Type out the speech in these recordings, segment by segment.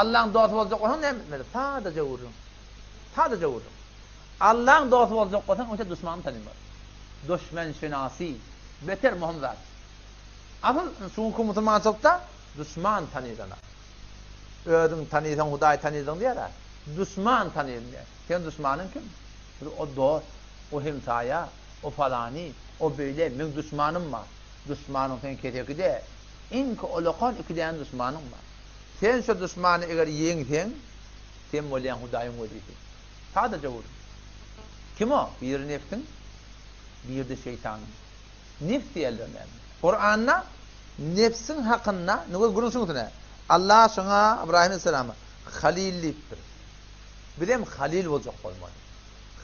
Allaň dosty boljak bolsaň näme etmeli? Sadaja gürrüň. Sadaja gürrüň. Allaň dosty boljak bolsaň, öňçe duşmanyňy tanymaly. Duşmanşynasy beter möhüm zat. Asyl şu günki musulmançylykda duşman tanylanak. Özüň tanysaň Hudaýy tanydyň diýýär-ä. Duşman tanylmaýar. Seň duşmanyň kim? O dost, o hemsaýa, o falany, o beýle, meň duşmanym bar. Duşmanyň seň kesekide, iňki olakan ikidäne duşmanyň bar. Sen şo duşmany eger ýeňseň, sen bolýaň Hudaýyň welisi. Sadaja gürrüň. Kim o? Biri nebsiň, biri-de şeýtanyň. Nebs diýerler näme? Kuranda nebsiň hakynda, indi göz gürrüň şuňsuna. Allah şoňa Ybraýym aleyhissalama Halil diýipdir. Bizem Halil boljak bolmaly.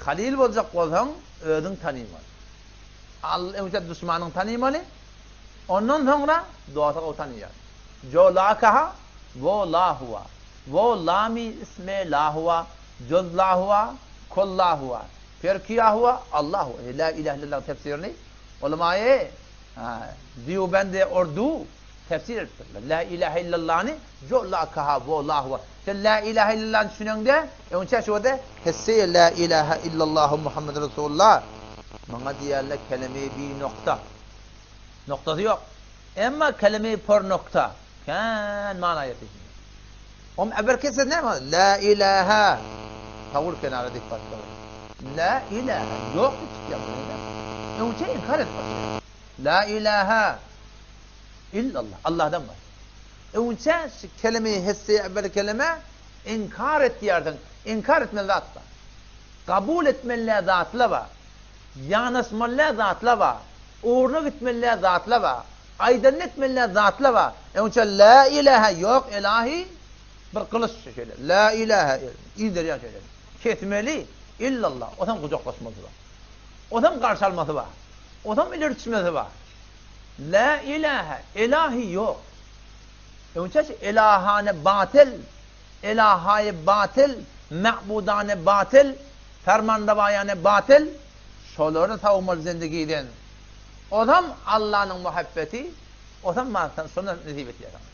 Halil boljak bolsaň, özüň tanymaly. Al, öňçe duşmanyňy tanymaly, ondan soňra dosty gowy tanyýar. Jo la kaha, wo la huwa. Wo lami isme la huwa, joz la huwa, kol la huwa. Per kiýa huwa, Allah huwa. La ilahe illallah tefsirini ulamaýy Dýubende urdu tefsir edipdirler. La ilahe illallany jo la kaha wo la huwa. Sen la ilahe illallany düşüneňde, öňçä şu ýerde hesseýe la ilahe illallahu Muhammed Resulullah. Maňa diýerler keleme-i bi nokta. Noktasy ýok. Emma keleme-i por nokta. Kän mana ýetişdi. Om eber kese näme? La ilaha. Tawul kenara dikkat edin. La ilaha. Ýok diýip çykýar. Öňçe inkar edip başlaýar. La ilaha illallah. Allahdan başga. Öňçe şu kelime hesse evvel kelime inkar etýärsiň. Inkar etmeli zat bar. Kabul etmeli zatlar bar. Ýanaşmaly zatlar bar. Ugruna gitmeli zatlar bar. Aýdanyny etmeli zatlar bar. Öňçe la ilaha ýok elahi bir gylyç şeýle. La ilaha inderýär şeýle. Kesmeli illallah. Otam gujaklaşmasy bar. Otam garşy almasy bar. Otam ileri düşmesi bar. La ilaha elahi ýok. Öňçe şu elahane batyl, elahaýy batyl, ma'budane batyl, fermanrewaýane batyl, şolary sawmaly zendigiden. Ozam Allanyň muhabbeti, ozam maňa şondan nesip etýär saňa.